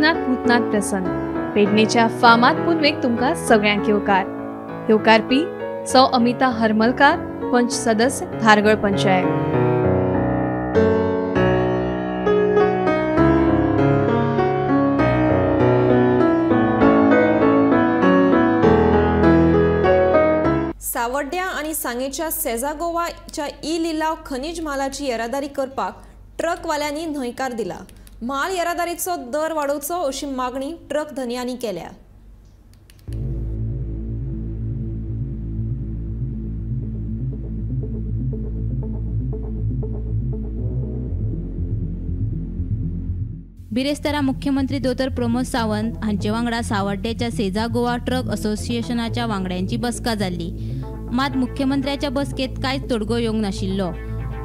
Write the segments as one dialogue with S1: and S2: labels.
S1: काशीनाथ भूतनाथ प्रसन्न. पेडणेच्या फामाद पुनवेक तुमकां सगळ्यांक येवकार. येवकारपी सौ अमिता हरमलकार, पंच सदस्य, धारगळ पंचायत.
S2: सावड्ड्या आनी सांगेच्या सेझा गोवाच्या ई लिलाव खनीज म्हालाची येरादारी करपाक ट्रकवाल्यांनी न्हयकार दिला. म्हाल येरादारीचो दर वाडोवचो अशी मागणी ट्रक धनयांनी केल्या.
S3: बिरेस्तारा मुख्यमंत्री दोतोर प्रमोद सावंत हांचे वांगडा सावड्ड्याच्या सेझा गोवा ट्रक असोसिएशनाच्या वांगड्यांची बसका जाल्ली. मात मुख्यमंत्र्याच्या बसकेत कांयच तोडगो येवंक नाशिल्लो.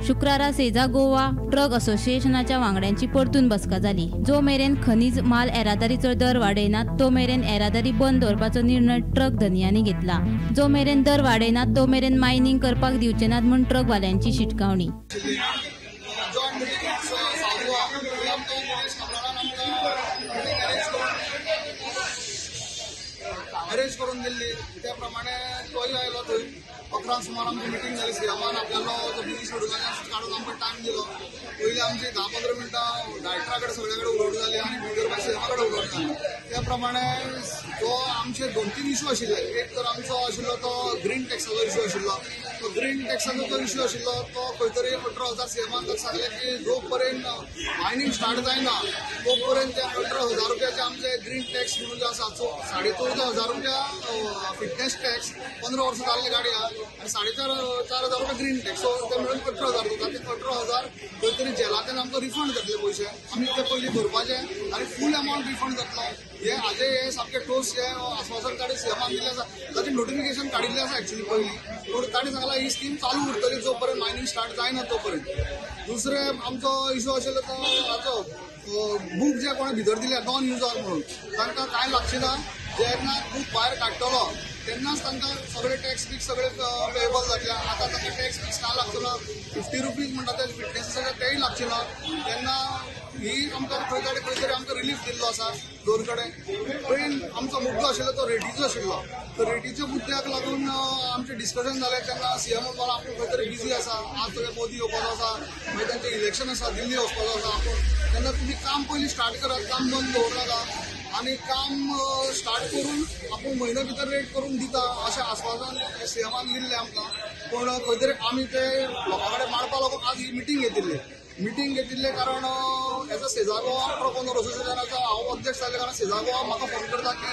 S3: शुक्रारा सेझा गोवा ट्रक असोसिएशनाच्या वांगड्यांची परतून बसका जाली. जो मेरेन खनीज माल येरादारीचो दर वाडयनात तो मेरेन येरादारी बंद दवरपाचो निर्णय ट्रक धनयांनी घेतला. जो मेरेन दर वाडयनात तो मेरेन मायनिंग करपाक दिवचे नात म्हूण ट्रकवाल्यांची शिटकावणी.
S4: अरेंज करून दिल्ली त्या प्रमाणे तोय आयलो थंय 11 सुमार आमची मिटींग जाली. सीएमान आपल्यालो जो बिजी शेड्यूल काडून आमकां टायम दिलो. पयलीं आमची 10-15 मिनटां डायरेक्टरा कडेन सगळे कडेन उलोवणी जाली आनी भितर मागीर सीएमा कडेन उलोवणी जाली. त्या प्रमाणे जो आमचे 2-3 इशू आशिल्ले, एक तर आमचो आशिल्लो तो ग्रीन टॅक्साचो इशू आशिल्लो. तो ग्रीन टॅक्साचो जो इशू आशिल्लो तो खंय तरी 18,000 सीएमान ताका सांगलें की जो पर्यंत मायनींग स्टार्ट जायना तो पर्यंत ते 18,000 रुपयाचे आमचे ग्रीन टॅक्स म्हणून जे आसा 14,500 रुपया फिटनेस टॅक्स 15 वर्सां जाल्ले गाडया आनी 4,500 रुपया ग्रीन टॅक्स, सो ते मेळून 18,000 जाता. ते 18,000 खंय तरी जेलांतल्यान आमकां रिफंड जातले पयशे, आमी ते पयलीं भरपाचे आनी फूल अमावंट रिफंड जातलो. हे हाजे हे सामकें ठोस हे आस्वासन ताणें सीएमान दिल्लें आसा. ताचें नोटिफिकेशन काडिल्लें आसा एक्चुली पयलीं, पूण ताणें सांगलां ही स्कीम चालू उरतली जो पर्यंत मायनींग स्टार्ट जायना तो पर्यंत. दुसरें आमचो इशू आशिल्लो तो हाचो बूक जे कोणें भितर दिल्या नॉन युजर म्हणून तांकां कांय लागचें ना. जेन्ना बूक भायर काडटलो तेन्नाच तांकां सगळे टॅक्स बिक्स सगळे पेएबल जातले. आतां तांकां टॅक्स बिक्स ना लागचो ना, 50 रुपीज म्हणटा ते फिटनेस आसा तेय लागचे ना. तेन्ना ही आमकां खंय तरी खंय तरी आमकां रिलीफ दिल्लो आसा दोन कडेन. मेन आमचो मुद्दो आशिल्लो तो रेटीचो आशिल्लो. तर रेटीच्या मुद्द्याक लागून आमचें डिस्कशन जालें. तेन्ना सीएम म्हणलो आपूण खंय तरी बिजी आसा, आज सगळे मोदी येवपाचो आसा, मागीर तांचें इलेक्शन आसा, दिल्ली वचपाचो आसा आपूण. तेन्ना तुमी काम पयलीं स्टार्ट करात, काम बंद दवरूं नाका आनी काम स्टार्ट करून आपूण म्हयनो भितर रेट करून दिता अशें आस्वासन सीएमान दिल्लें आमकां. पूण खंय तरी आमी ते लोकां कडेन मांडपा लागून आज ही मिटींग घेतिल्ली. मिटींग घेतिल्लें कारण as a Sesa Goa truck owner असोसिएशनाचो हांव अध्यक्ष जाल्ले कारण सेझा गोवा म्हाका फोन करता की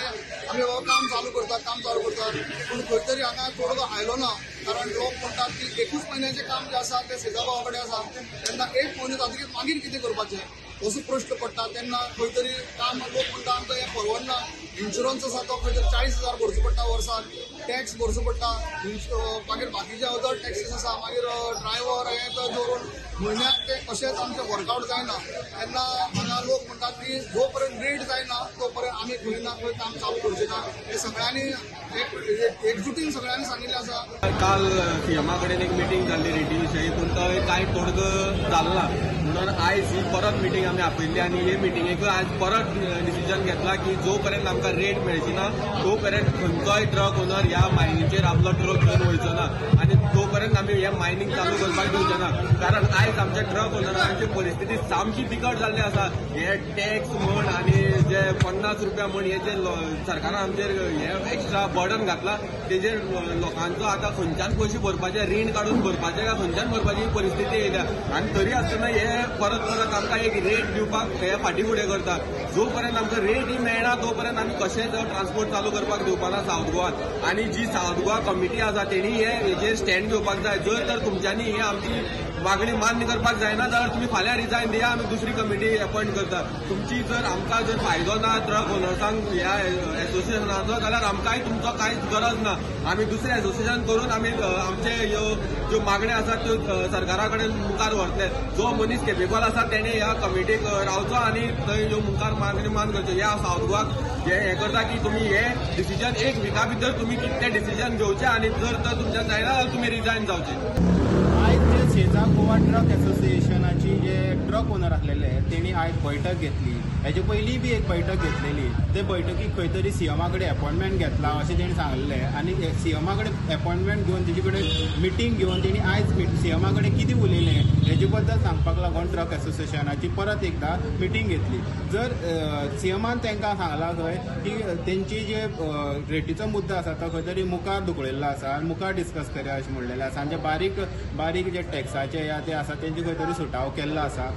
S4: आमी बाबा काम चालू करता, काम चालू करता. पूण खंय तरी हांगा तोडगो आयलो ना, कारण लोक म्हणटात की एकूच म्हयन्याचें काम जें आसा तें सेझा गोवा कडेन आसा. तेन्ना एक म्हयनो जातकीच मागीर कितें करपाचें असो प्रश्न पडटा. तेन्ना खंय तरी काम लोक म्हणटा आमकां हें परवडना. इन्शुरन्स आसा तो खंय तरी 40,000 भरचो पडटा वर्साक, टॅक्स भरचो पडटा, मागीर बाकीचे अदर टॅक्सीस आसा, मागीर ड्रायव्हर हें तें दवरून म्हयन्याक ते कशेंच आमचें वर्कआवट जायना. तेन्ना हांगा लोक म्हणटात की जो पर्यंत रेट जायना तो पर्यंत आमी खंय ना खंय काम चालू करचे ना. हे सगळ्यांनी एकजुटीन सगळ्यांनी सांगिल्लें आसा.
S5: काल सीएमा कडेन एक मिटींग जाल्ली रेटी विशयी, पूण थंय कांय तोडगो जालो ना म्हणून आयज ही परत मिटींग आमी आपयल्ली आनी हे मिटिंगेक आज परत डिसिजन घेतला की जो पर्यंत आमकां रेट मेळची ना तो पर्यंत खंयचोय ट्रक ओनर ह्या मायनीचेर आपलो ट्रक घेवन वयचो ना आनी तो पर्यंत आमी हे मायनींग चालू करपाक दिवचे ना. कारण आयज आमच्या ट्रक ओनरांची परिस्थिती सामकी बिकट जाल्ली आसा. हे टॅक्स म्हण आनी जे 50 रुपया म्हण हे जे सरकारान आमचेर हे एक्स्ट्रा बर्डन घातला तेजेर लोकांचो आतां खंयच्यान पयशे भरपाचे, रीण काडून भरपाचे काय खंयच्यान भरपाची परिस्थिती येयल्या. आनी तरी आसतना हे परत परत आमकां एक रेट दिवपाक हे फाटीं फुडें करता. जो पर्यंत आमकां रेट ही मेळना तो पर्यंत आमी कशेंच ट्रान्सपोर्ट चालू करपाक दिवपाना सावथ गोवान. आनी जी सावथ गोवा कमिटी आसा तेणी हे हेजेर स्टँड घेवपाक जाय. जर तर तुमच्यांनी ही आमची मागणी मान्य करपाक जायना जाल्यार तुमी फाल्यां रिजायन दिया, आमी दुसरी कमिटी अपॉयंट करता. तुमची जर आमकां जर फायदो ना ट्रक ओनर्सांक ह्या एसोसिएशनाचो जाल्यार आमकांय तुमचो कांयच गरज ना. आमी दुसरें एसोसिएशन करून आमी आमचे ह्यो ज्यो मागण्यो आसात त्यो सरकारा कडेन मुखार व्हरतले. जो मनीस केपेबल आसा तेणे ह्या कमिटीक रावचो आनी थंय ह्यो मुखार मागणी मान करच्यो. ह्या सावथ गोवाक हे करता की तुमी हे डिसिजन एक विका भितर तुमी कितें डिसिजन घेवचें आनी जर तर तुमच्यान जायना जाल्यार तुमी रिजायन जावचें.
S6: आयज जे सेजा गोवा ट्रक असोसिएशनाची जे ट्रक ओनर आसलेले तेणी आयज बैठक घेतली. हेजे पयलीं बी एक बैठक घेतलेली. ते बैठकीक खंय तरी सीएमा कडेन अपॉयंटमेंट घेतला अशें तेणी सांगलें आनी सीएमा कडेन अपॉयंटमेंट घेवन तेजे कडेन मिटींग घेवन तेणी आयज सीएमा कडेन कितें उलयलें हेजे बद्दल सांगपाक लागून ट्रक असोसिएशनाची परत एकदां मिटींग घेतली. जर सीएमान तांकां सांगलां खंय की तेंची जे रेटीचो मुद्दो आसा तो खंय तरी मुखार धुकळिल्लो आसा, मुखार डिस्कस करया अशें म्हणलेलें आसा आनी जे बारीक बारीक जे टॅक्साचे या ते आसा तेंचे खंय तरी सुटाव केल्लो आसा.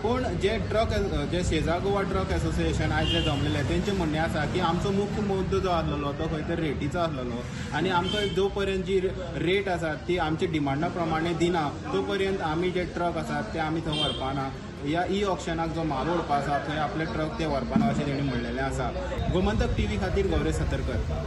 S6: पूण जे ट्रक जे सेजा गोवा ट्रक असोसिएशन आयज जे जमलेले तेंचें म्हणणें आसा की आमचो मुख्य मुद्दो जो आसलेलो तो खंय तरी रेटीचो आसलेलो आनी आमकां जो पर्यंत जी रेट आसा ती आमच्या डिमांडा प्रमाणे दिना तो पर्यंत आमी जे ट्रक आसात ते आमी थंय व्हरपाना या ई ऑक्शनाक जो म्हाल व्हरपा आसा थंय आपले ट्रक ते व्हरपाना अशें तेणी म्हणलेलें आसा. गोमंतक टीव्ही खातीर गौरेश सतरकर.